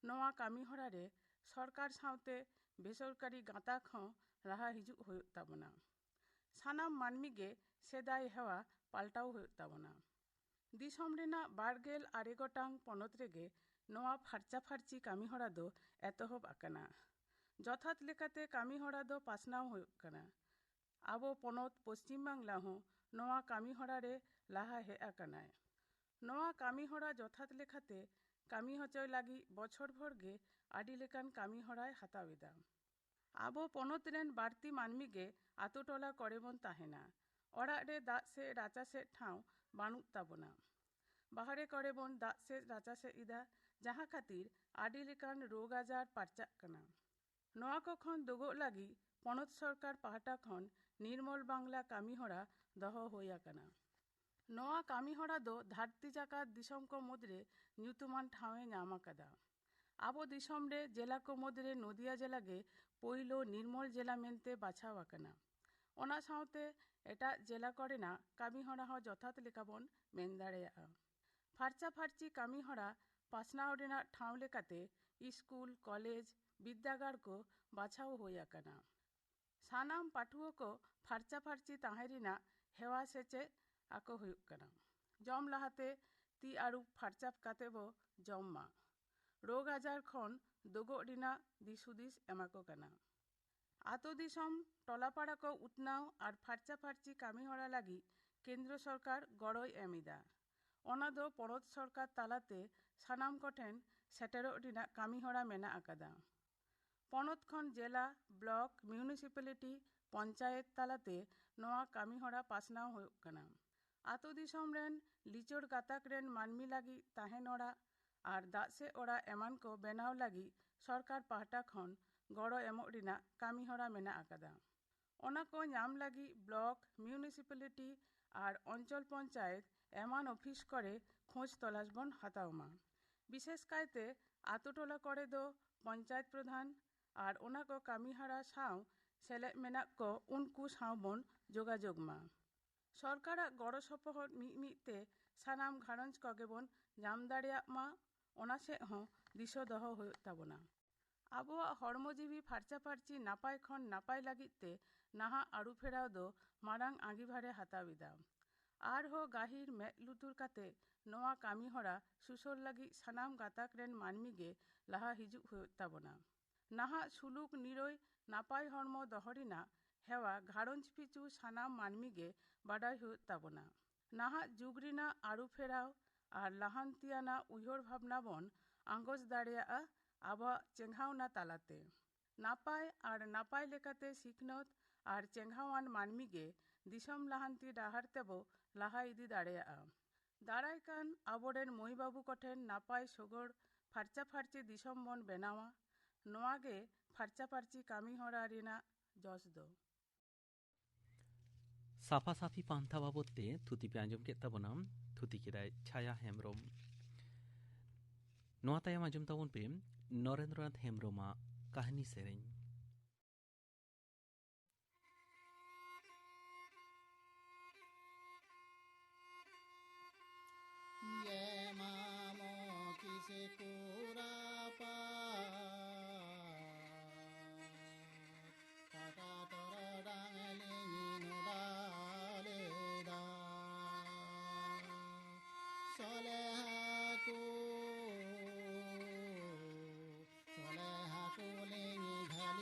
ᱱᱚᱣᱟ ᱠᱟᱹᱢᱤ ᱦᱚᱨᱟ ᱨᱮ ᱥᱚᱨᱠᱟᱨ ᱥᱟᱶᱛᱮ ᱵᱮᱥᱚᱨᱠᱟᱨᱤ ᱜᱟᱸᱛᱟᱠ ᱦᱚᱸ ᱞᱟᱦᱟ ᱦᱤᱡᱩᱜ ᱦᱩᱭᱩᱜ ᱛᱟᱵᱚᱱᱟ᱾ ᱥᱟᱱᱟᱢ ᱢᱟᱹᱱᱢᱤ ᱜᱮ ᱥᱮᱫᱟᱭ ᱦᱮᱣᱟ ᱯᱟᱞᱴᱟᱣ ᱦᱩᱭᱩᱜ ᱛᱟᱵᱚᱱᱟ᱾ ᱫᱤᱥᱚᱢ ᱨᱮᱱᱟᱜ ᱵᱟᱨ ᱜᱮᱞ ᱟᱨᱮ ᱜᱚᱴᱟᱝ ᱯᱚᱱᱚᱛ ᱨᱮᱜᱮ ᱱᱚᱣᱟ ᱯᱷᱟᱨᱪᱟ ᱯᱷᱟᱨᱪᱤ ᱠᱟᱹᱢᱤ ᱦᱚᱨᱟ ᱫᱚ ᱮᱛᱚᱦᱚᱵ ᱟᱠᱟᱱᱟ᱾ ᱡᱚᱛᱷᱟᱛ ᱞᱮᱠᱟᱛᱮ ᱠᱟᱹᱢᱤ ᱦᱚᱨᱟ ᱫᱚ ᱯᱟᱥᱱᱟᱣ ᱦᱩᱭᱩᱜ ᱠᱟᱱᱟ᱾ ᱟᱵᱚ ᱯᱚᱱᱚᱛ ᱯᱚᱥᱪᱤᱢ ᱵᱟᱝᱞᱟ ᱦᱚᱸ ᱱᱚᱣᱟ ᱠᱟᱹᱢᱤ ᱦᱚᱨᱟ ᱨᱮ ᱞᱟᱦᱟ ᱦᱮᱡ ᱟᱠᱟᱱᱟᱭ᱾ ᱱᱚᱣᱟ ᱠᱟᱹᱢᱤ ᱦᱚᱨᱟ ᱡᱚᱛᱷᱟᱛ ᱞᱮᱠᱟᱛᱮ ᱠᱟᱹᱢᱤ ᱦᱚᱪᱚᱭ ᱞᱟᱹᱜᱤᱫ ᱵᱚᱪᱷᱚᱨ ᱵᱷᱳᱨ ᱜᱮ ᱟᱹᱰᱤ ᱞᱮᱠᱟᱱ ᱠᱟᱹᱢᱤ ᱦᱚᱨᱟᱭ ᱦᱟᱛᱟᱣ ᱮᱫᱟ᱾ ᱟᱵᱚ ᱯᱚᱱᱚᱛ ᱨᱮᱱ ᱵᱟᱹᱲᱛᱤ ᱢᱟᱹᱱᱢᱤ ᱜᱮ ᱟᱛᱳ ᱴᱚᱞᱟ ᱠᱚᱨᱮ ᱵᱚᱱ ᱛᱟᱦᱮᱱᱟ᱾ ᱚᱲᱟᱜ ᱨᱮ ᱫᱟᱜ ᱥᱮᱫ ᱨᱟᱪᱟ ᱥᱮᱫ ᱴᱷᱟᱶ ᱵᱟᱹᱱᱩᱜ ᱛᱟᱵᱚᱱᱟ᱾ ᱵᱟᱦᱨᱮ ᱠᱚᱨᱮ ᱵᱚᱱ ᱫᱟᱜ ᱥᱮᱫ ᱨᱟᱪᱟ ᱥᱮᱫ ᱮᱫᱟ, ᱡᱟᱦᱟᱸ ᱠᱷᱟᱹᱛᱤᱨ ᱟᱹᱰᱤ ᱞᱮᱠᱟᱱ ᱨᱳᱜᱽ ᱟᱡᱟᱨ ᱯᱟᱨᱪᱟᱜ ᱠᱟᱱᱟ᱾ ᱱᱚᱣᱟ ᱠᱚ ᱠᱷᱚᱱ ᱫᱩᱜᱚᱜ ᱞᱟᱹᱜᱤᱫ ᱯᱚᱱᱚᱛ ᱥᱚᱨᱠᱟᱨ ᱯᱟᱦᱴᱟ ᱠᱷᱚᱱ ᱱᱤᱨᱢᱚᱞ ᱵᱟᱝᱞᱟ ᱠᱟᱹᱢᱤ ᱦᱚᱨᱟ ᱫᱚᱦᱚ ᱦᱩᱭ ᱟᱠᱟᱱᱟ᱾ ᱱᱚᱣᱟ ᱠᱟᱹᱢᱤ ᱦᱚᱨᱟ ᱫᱚ ᱫᱷᱟᱹᱨᱛᱤ ᱡᱟᱠᱟᱛ ᱫᱤᱥᱚᱢ ᱠᱚ ᱢᱩᱫᱽᱨᱮ ᱧᱩᱛᱩᱢᱟᱱ ᱴᱷᱟᱶ ᱮ ᱧᱟᱢ ᱟᱠᱟᱫᱟ᱾ ᱟᱵᱚ ᱫᱤᱥᱚᱢ ᱨᱮ ᱡᱮᱞᱟ ᱠᱚ ᱢᱩᱫᱽᱨᱮ ᱱᱚᱫᱤᱭᱟ ᱡᱮᱞᱟ ᱜᱮ ᱯᱳᱭᱞᱳ ᱱᱤᱨᱢᱚᱞ ᱡᱮᱞᱟ ᱢᱮᱱᱛᱮ ᱵᱟᱪᱷᱟᱣ ᱟᱠᱟᱱᱟ᱾ ᱚᱱᱟ ᱥᱟᱶᱛᱮ ᱮᱴᱟᱜ ᱡᱮᱞᱟ ᱠᱚᱨᱮᱱᱟᱜ ᱠᱟᱹᱢᱤ ᱦᱚᱨᱟ ᱦᱚᱸ ᱡᱚᱛᱷᱟᱛ ᱞᱮᱠᱟ ᱵᱚᱱ ᱢᱮᱱ ᱫᱟᱲᱮᱭᱟᱜᱼᱟ᱾ ᱯᱷᱟᱨᱪᱟ ᱯᱷᱟᱨᱪᱤ ᱠᱟᱹᱢᱤ ᱦᱚᱨᱟ ᱯᱟᱥᱱᱟᱣ ᱨᱮᱱᱟᱜ ᱴᱷᱟᱶ ᱞᱮᱠᱟᱛᱮ ᱥᱠᱩᱞ, ᱠᱚᱞᱮᱡᱽ, ᱵᱤᱨᱫᱟᱹᱜᱟᱲ ᱠᱚ ᱵᱟᱪᱷᱟᱣ ᱦᱩᱭ ᱟᱠᱟᱱᱟ᱾ ᱥᱟᱱᱟᱢ ᱯᱟᱹᱴᱷᱩᱣᱟᱹ ᱠᱚ ᱯᱷᱟᱨᱪᱟ ᱯᱷᱟᱨᱪᱤ ᱛᱟᱦᱮᱸ ᱨᱮᱱᱟᱜ ᱦᱮᱣᱟ ᱥᱮᱪᱮᱫ ᱟᱠᱚ ᱦᱩᱭᱩᱜ ᱠᱟᱱᱟ᱾ ᱡᱚᱢ ᱞᱟᱦᱟᱛᱮ ᱛᱤ ᱟᱹᱨᱩᱵ ᱯᱷᱟᱨᱪᱟ ᱠᱟᱛᱮ ᱵᱚ ᱡᱚᱢ ᱢᱟ᱾ ᱨᱳᱜᱽ ᱟᱡᱟᱨ ᱠᱷᱚᱱ ᱫᱩᱜᱚᱜ ᱨᱮᱱᱟᱜ ᱫᱤᱥ ᱦᱩᱫᱤᱥ ᱮᱢᱟ ᱠᱚ ᱠᱟᱱᱟ᱾ ᱟᱛᱳ ᱫᱤᱥᱚᱢ ᱴᱚᱞᱟ ᱯᱟᱲᱟ ᱠᱚ ᱩᱛᱱᱟᱹᱣ ᱟᱨ ᱯᱷᱟᱨᱪᱟ ᱯᱷᱟᱨᱪᱤ ᱠᱟᱹᱢᱤ ᱦᱚᱨᱟ ᱞᱟᱹᱜᱤᱫ ᱠᱮᱱᱫᱨᱚ ᱥᱚᱨᱠᱟᱨ ᱜᱚᱲᱚᱭ ᱮᱢ ᱮᱫᱟ᱾ ᱚᱱᱟ ᱫᱚ ᱯᱚᱱᱚᱛ ᱥᱚᱨᱠᱟᱨ ᱛᱟᱞᱟᱛᱮ ᱥᱟᱱᱟᱢ ᱠᱚᱴᱷᱮᱱ ᱥᱮᱴᱮᱨᱚᱜ ᱨᱮᱱᱟᱜ ᱠᱟᱹᱢᱤ ᱦᱚᱨᱟ ᱢᱮᱱᱟᱜ ᱟᱠᱟᱫᱟ᱾ ᱯᱚᱱᱚᱛ ᱠᱷᱚᱱ ᱡᱮᱞᱟ, ᱵᱞᱚᱠ, ᱢᱤᱭᱩᱱᱤᱥᱤᱯᱟᱞᱤᱴᱤ, ᱯᱚᱧᱪᱟᱭᱮᱛ ᱛᱟᱞᱟᱛᱮ ᱱᱚᱣᱟ ᱠᱟᱹᱢᱤ ᱦᱚᱨᱟ ᱯᱟᱥᱱᱟᱣ ᱦᱩᱭᱩᱜ ᱠᱟᱱᱟ᱾ ᱟᱛᱳ ᱫᱤᱥᱚᱢ ᱨᱮᱱ ᱞᱤᱪᱟᱹᱲ ᱜᱟᱛᱟᱠ ᱨᱮᱱ ᱢᱟᱹᱱᱢᱤ ᱞᱟᱹᱜᱤᱫ ᱛᱟᱦᱮᱱ ᱚᱲᱟᱜ ᱟᱨ ᱫᱟᱜ ᱥᱮᱫ ᱚᱲᱟᱜ ᱮᱢᱟᱱ ᱠᱚ ᱵᱮᱱᱟᱣ ᱞᱟᱹᱜᱤᱫ ᱥᱚᱨᱠᱟᱨ ᱯᱟᱦᱴᱟ ᱠᱷᱚᱱ ᱜᱚᱲᱚ ᱮᱢᱚᱜ ᱨᱮᱱᱟᱜ ᱠᱟᱹᱢᱤ ᱦᱚᱨᱟ ᱢᱮᱱᱟᱜ ᱟᱠᱟᱫᱟ᱾ ᱚᱱᱟ ᱠᱚ ᱧᱟᱢ ᱞᱟᱹᱜᱤᱫ ᱵᱞᱚᱠ, ᱢᱤᱭᱩᱱᱤᱥᱤᱯᱟᱞᱤᱴᱤ ᱟᱨ ᱚᱧᱪᱚᱞ ᱯᱚᱧᱪᱟᱭᱮᱛ ᱮᱢᱟᱱ ᱚᱯᱷᱤᱥ ᱠᱚᱨᱮ ᱠᱷᱚᱡᱽ ᱛᱚᱞᱟᱥ ᱵᱚᱱ ᱦᱟᱛᱟᱣ ᱢᱟ᱾ ᱵᱤᱥᱮᱥ ᱠᱟᱭᱛᱮ ᱟᱛᱳ ᱴᱚᱞᱟ ᱠᱚᱨᱮ ᱫᱚ ᱯᱚᱧᱪᱟᱭᱮᱛ ᱯᱨᱚᱫᱷᱟᱱ ᱟᱨ ᱚᱱᱟ ᱠᱚ ᱠᱟᱹᱢᱤᱦᱚᱨᱟ ᱥᱟᱶ ᱥᱮᱞᱮᱫ ᱢᱮᱱᱟᱜ ᱠᱚ ᱩᱱᱠᱩ ᱥᱟᱶ ᱵᱚᱱ ᱡᱳᱜᱟᱡᱳᱜᱽ ᱢᱟ᱾ ᱥᱚᱨᱠᱟᱨᱟᱜ ᱜᱚᱲᱚ ᱥᱚᱯᱚᱦᱚᱫ ᱢᱤᱫ ᱢᱤᱫ ᱛᱮ ᱥᱟᱱᱟᱢ ᱜᱷᱟᱨᱚᱸᱡᱽ ᱠᱚᱜᱮ ᱵᱚᱱ ᱧᱟᱢ ᱫᱟᱲᱮᱭᱟᱜ ᱢᱟ, ᱚᱱᱟ ᱥᱮᱫ ᱦᱚᱸ ᱫᱤᱥᱟᱹ ᱫᱚᱦᱚ ᱦᱩᱭᱩᱜ ᱛᱟᱵᱚᱱᱟ᱾ ᱟᱵᱚᱣᱟᱜ ᱦᱚᱲᱢᱚ ᱡᱤᱣᱤ ᱯᱷᱟᱨᱪᱟ ᱯᱷᱟᱨᱪᱤ ᱱᱟᱯᱟᱭ ᱠᱷᱚᱱ ᱱᱟᱯᱟᱭ ᱞᱟᱹᱜᱤᱫ ᱛᱮ ᱱᱟᱦᱟᱜ ᱟᱹᱨᱩ ᱯᱷᱮᱨᱟᱣ ᱫᱚ ᱢᱟᱨᱟᱝ ᱟᱸᱜᱤᱵᱷᱟᱨᱮ ᱦᱟᱛᱟᱣ ᱮᱫᱟ᱾ ᱟᱨᱦᱚᱸ ᱜᱟᱹᱦᱤᱨ ᱢᱮᱫ ᱞᱩᱛᱩᱨ ᱠᱟᱛᱮ ᱱᱚᱣᱟ ᱠᱟᱹᱢᱤ ᱦᱚᱨᱟ ᱥᱩᱥᱟᱹᱨ ᱞᱟᱹᱜᱤᱫ ᱥᱟᱱᱟᱢ ᱜᱟᱛᱟᱠ ᱨᱮᱱ ᱢᱟᱹᱱᱢᱤ ᱜᱮ ᱞᱟᱦᱟ ᱦᱤᱡᱩᱜ ᱦᱩᱭᱩᱜ ᱛᱟᱵᱚᱱᱟ᱾ ᱱᱟᱦᱟᱜ ᱥᱩᱞᱩᱠ ᱱᱤᱨᱟᱹᱭ ᱱᱟᱯᱟᱭ ᱦᱚᱲᱢᱚ ᱫᱚᱦᱚ ᱨᱮᱱᱟᱜ ᱦᱮᱣᱟ ᱜᱷᱟᱨᱚᱸᱡᱽ ᱯᱤᱪᱷᱩ ᱥᱟᱱᱟᱢ ᱢᱟᱹᱱᱢᱤ ᱜᱮ ᱵᱟᱰᱟᱭ ᱦᱩᱭᱩᱜ ᱛᱟᱵᱚᱱᱟ᱾ ᱱᱟᱦᱟᱜ ᱡᱩᱜᱽ ᱨᱮᱱᱟᱜ ᱟᱹᱨᱩ ᱯᱷᱮᱨᱟᱣ ᱟᱨ ᱞᱟᱦᱟᱱᱛᱤᱭᱟᱱᱟᱜ ᱩᱭᱦᱟᱹᱨ ᱵᱷᱟᱵᱽᱱᱟ ᱵᱚᱱ ᱟᱸᱜᱚᱪ ᱫᱟᱲᱮᱭᱟᱜᱼᱟ ᱟᱵᱚᱣᱟᱜ ᱪᱮᱸᱜᱷᱟᱣᱱᱟ ᱛᱟᱞᱟᱛᱮ᱾ ᱱᱟᱯᱟᱭ ᱟᱨ ᱱᱟᱯᱟᱭ ᱞᱮᱠᱟᱛᱮ ᱥᱤᱠᱷᱱᱟᱹᱛ ᱟᱨ ᱪᱮᱸᱜᱷᱟᱣᱟᱱ ᱢᱟᱹᱱᱢᱤ ᱜᱮ ᱫᱤᱥᱚᱢ ᱞᱟᱦᱟᱱᱛᱤ ᱰᱟᱦᱟᱨ ᱛᱮᱵᱚ ᱞᱟᱦᱟ ᱤᱫᱤ ᱫᱟᱲᱮᱭᱟᱜᱼᱟ᱾ ᱫᱟᱨᱟᱭ ᱠᱟᱱ ᱟᱵᱚᱨᱮᱱ ᱢᱟᱹᱭ ᱵᱟᱹᱵᱩ ᱠᱚᱴᱷᱮᱱ ᱱᱟᱯᱟᱭ ᱥᱚᱜᱚᱲ ᱯᱷᱟᱨᱪᱟ ᱯᱷᱟᱨᱪᱤ ᱫᱤᱥᱚᱢ ᱵᱚᱱ ᱵᱮᱱᱟᱣᱟ᱾ ᱱᱚᱣᱟ ᱜᱮ ᱯᱷᱟᱨᱪᱟ ᱯᱷᱟᱨᱪᱤ ᱠᱟᱹᱢᱤ ᱦᱚᱨᱟ ᱨᱮᱱᱟᱜ ᱡᱚᱥ ᱫᱚ᱾ ᱥᱟᱯᱷᱟ ᱥᱟᱯᱷᱤ ᱯᱟᱱᱛᱷᱟ ᱵᱟᱵᱚᱫ ᱛᱮ ᱛᱷᱩᱛᱤ ᱯᱮ ᱟᱸᱡᱚᱢ ᱠᱮᱫ ᱛᱟᱵᱚᱱᱟ᱾ ᱛᱷᱩᱛᱤ ᱠᱮᱫᱟᱭ ᱪᱷᱟᱭᱟ ᱦᱮᱢᱵᱨᱚᱢ᱾ ᱱᱚᱣᱟ ᱛᱟᱭᱚᱢ ᱟᱸᱡᱚᱢ ᱛᱟᱵᱚᱱ ᱯᱮ ᱱᱚᱨᱮᱱᱫᱨᱚᱱᱟᱛᱷ ᱦᱮᱢᱵᱨᱚᱢᱟᱜ ᱠᱟᱹᱦᱱᱤ ᱥᱮᱨᱮᱧ᱾ ᱜᱮ ᱢᱟᱢᱚ ᱠᱤᱥᱮ ᱠᱩᱨᱟᱯᱟ, ᱠᱟᱴᱟ ᱛᱚᱨᱚᱰᱟᱝ ᱞᱤᱧ ᱱᱚᱰᱟ ᱞᱮᱫᱟ᱾ ᱥᱚᱞᱮ ᱦᱟᱹᱠᱩ, ᱥᱚᱞᱮ ᱦᱟᱹᱠᱩ ᱞᱤᱧ ᱜᱷᱟᱞ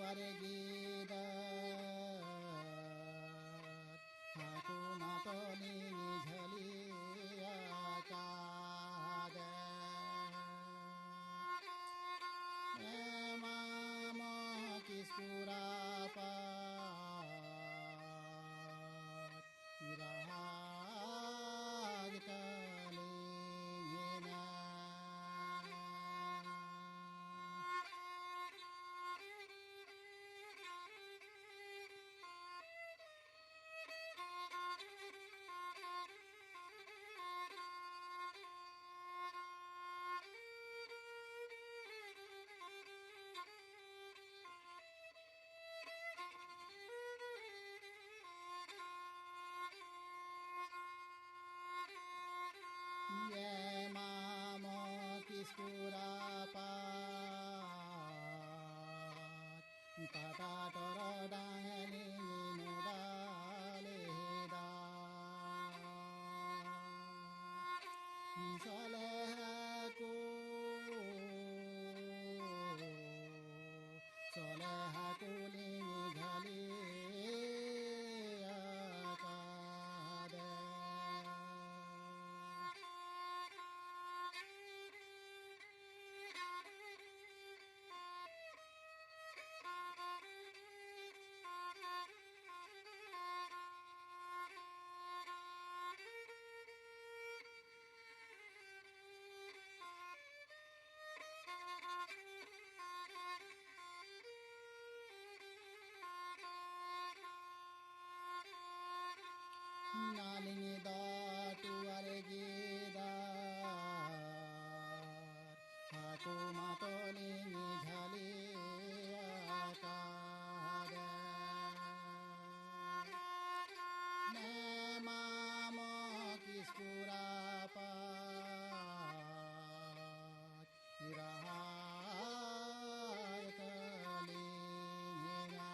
ᱟᱨᱮ ᱜᱤᱫᱟᱹᱨ ᱦᱟᱹᱠᱩ ᱢᱟᱛᱚ ᱞᱤᱧ ᱡᱷᱟᱹᱞᱤ ᱟᱠᱟᱫᱮ᱾ ᱮᱢᱟᱢ ᱠᱤᱥᱠᱩ ᱨᱟᱯᱟᱜ ᱨᱟᱜᱽ ᱠᱟᱹᱞᱤᱧᱮᱱᱟ᱾ ᱮᱢᱟᱢ ᱠᱤᱥᱠᱩ ᱨᱟᱯᱟᱜ ᱠᱟᱴᱟ ᱴᱚᱨᱚᱰᱟᱝ ᱞᱤᱧ ᱱᱚᱰᱟ ᱞᱮᱫᱟ᱾ ᱥᱚᱞᱮ ᱦᱟᱹᱠᱩ, ᱥᱚᱞᱮ ᱦᱟᱹᱠᱩ ᱞᱤᱧ ᱡᱷᱟᱹᱞᱤ ᱟᱠᱟᱫᱮ᱾ ᱱᱟᱞᱤᱧ ᱫᱚ ᱴᱩᱣᱟᱨ ᱜᱤᱫᱟᱹᱨ ᱦᱟᱹᱠᱩ ᱢᱟᱛᱚ ᱞᱤᱧ ᱡᱷᱟᱹᱞᱤ ᱟᱠᱟᱫᱮ᱾ ᱱᱮ ᱢᱟᱢᱚ ᱠᱤᱥᱠᱩ ᱨᱟᱯᱟᱜ ᱨᱟᱦᱟᱭ ᱠᱟᱹᱞᱤᱧᱟ᱾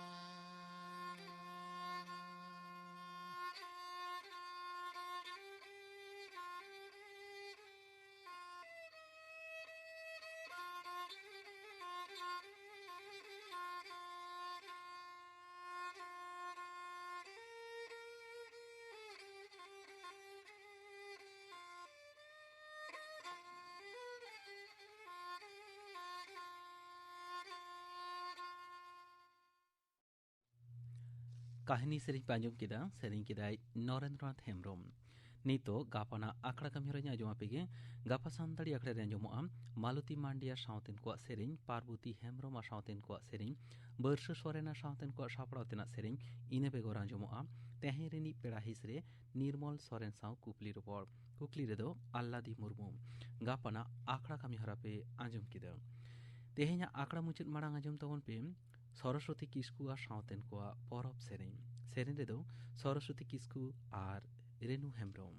ᱠᱟᱹᱦᱱᱤ ᱥᱮᱨᱮᱧ ᱯᱮ ᱟᱸᱡᱚᱢ ᱠᱮᱫᱟ, ᱥᱮᱨᱮᱧ ᱠᱮᱫᱟᱭ ᱱᱚᱨᱮᱱᱫᱨᱚᱱᱟᱛᱷ ᱦᱮᱢᱵᱨᱚᱢ᱾ ᱱᱤᱛᱚᱜ ᱜᱟᱯᱟᱱᱟᱜ ᱟᱠᱷᱲᱟ ᱠᱟᱹᱢᱤ ᱦᱚᱨᱟᱧ ᱟᱸᱡᱚᱢ ᱟᱯᱮ ᱜᱮ᱾ ᱜᱟᱯᱟ ᱥᱟᱱᱛᱟᱲᱤ ᱟᱠᱷᱲᱟ ᱨᱮ ᱟᱸᱡᱚᱢᱚᱜᱼᱟ ᱢᱟᱞᱚᱛᱤ ᱢᱟᱱᱰᱤᱭᱟ ᱥᱟᱶᱛᱮᱱ ᱠᱚᱣᱟᱜ ᱥᱮᱨᱮᱧ, ᱯᱟᱨᱵᱚᱛᱤ ᱦᱮᱢᱵᱨᱚᱢ ᱟᱨ ᱥᱟᱶᱛᱮᱱ ᱠᱚᱣᱟᱜ ᱥᱮᱨᱮᱧ, ᱵᱟᱹᱨᱥᱟᱹ ᱥᱚᱨᱮᱱ ᱟᱨ ᱥᱟᱶᱛᱮᱱ ᱠᱚᱣᱟᱜ ᱥᱟᱯᱲᱟᱣ ᱛᱮᱱᱟᱜ ᱥᱮᱨᱮᱧ᱾ ᱤᱱᱟᱹ ᱵᱮᱜᱚᱨ ᱟᱸᱡᱚᱢᱚᱜᱼᱟ ᱛᱮᱦᱮᱧ ᱨᱤᱱᱤᱡ ᱯᱮᱲᱟ ᱦᱤᱸᱥ ᱨᱮ ᱱᱤᱨᱢᱚᱞ ᱥᱚᱨᱮᱱ ᱥᱟᱶ ᱠᱩᱠᱞᱤ ᱨᱚᱯᱚᱲ᱾ ᱠᱩᱠᱞᱤ ᱨᱮᱫᱚ ᱟᱞᱞᱟᱫᱤ ᱢᱩᱨᱢᱩ᱾ ᱜᱟᱯᱟᱱᱟᱜ ᱟᱠᱷᱲᱟ ᱠᱟᱹᱢᱤ ᱦᱚᱨᱟ ᱯᱮ ᱟᱸᱡᱚᱢ ᱠᱮᱫᱟ᱾ ᱛᱮᱦᱮᱧᱟᱜ ᱟᱠᱷᱲᱟ ᱢᱩᱪᱟᱹᱫ ᱢᱟᱲᱟᱝ ᱟᱸᱡᱚᱢ ᱛᱟᱵᱚᱱ ᱯᱮ ᱥᱚᱨᱚᱥᱚᱛᱤ ᱠᱤᱥᱠᱩ ᱟᱨ ᱥᱟᱶᱛᱮᱱ ᱠᱚᱣᱟᱜ ᱯᱚᱨᱚᱵᱽ ᱥᱮᱨᱮᱧ᱾ ᱥᱮᱨᱮᱧ ᱨᱮᱫᱚ ᱥᱚᱨᱚᱥᱚᱛᱤ ᱠᱤᱥᱠᱩ ᱟᱨ ᱨᱮᱱᱩ ᱦᱮᱢᱵᱨᱚᱢ᱾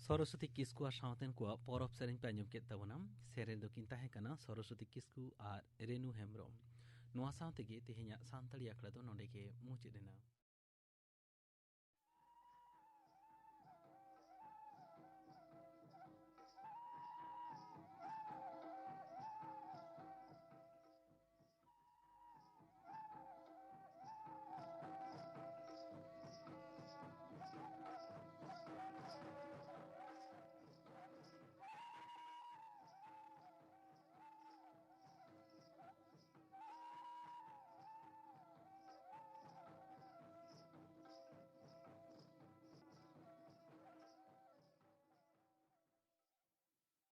ᱥᱚᱨᱚᱥᱚᱛᱤ ᱠᱤᱥᱠᱩ ᱟᱨ ᱥᱟᱶᱛᱮᱱ ᱠᱚᱣᱟᱜ ᱯᱚᱨᱚᱵᱽ ᱥᱮᱨᱮᱧ ᱯᱮ ᱟᱸᱡᱚᱢ ᱠᱮᱫ ᱛᱟᱵᱚᱱᱟ᱾ ᱥᱮᱨᱮᱧ ᱫᱚᱠᱤᱱ ᱛᱟᱦᱮᱸ ᱠᱟᱱᱟ ᱥᱚᱨᱚᱥᱚᱛᱤ ᱠᱤᱥᱠᱩ ᱟᱨ ᱨᱮᱱᱩ ᱦᱮᱢᱵᱨᱚᱢ᱾ ᱱᱚᱣᱟ ᱥᱟᱶ ᱛᱮᱜᱮ ᱛᱮᱦᱮᱧᱟᱜ ᱥᱟᱱᱛᱟᱲᱤ ᱟᱠᱷᱲᱟ ᱫᱚ ᱱᱚᱰᱮ ᱜᱮ ᱢᱩᱪᱟᱹᱫ ᱮᱱᱟ᱾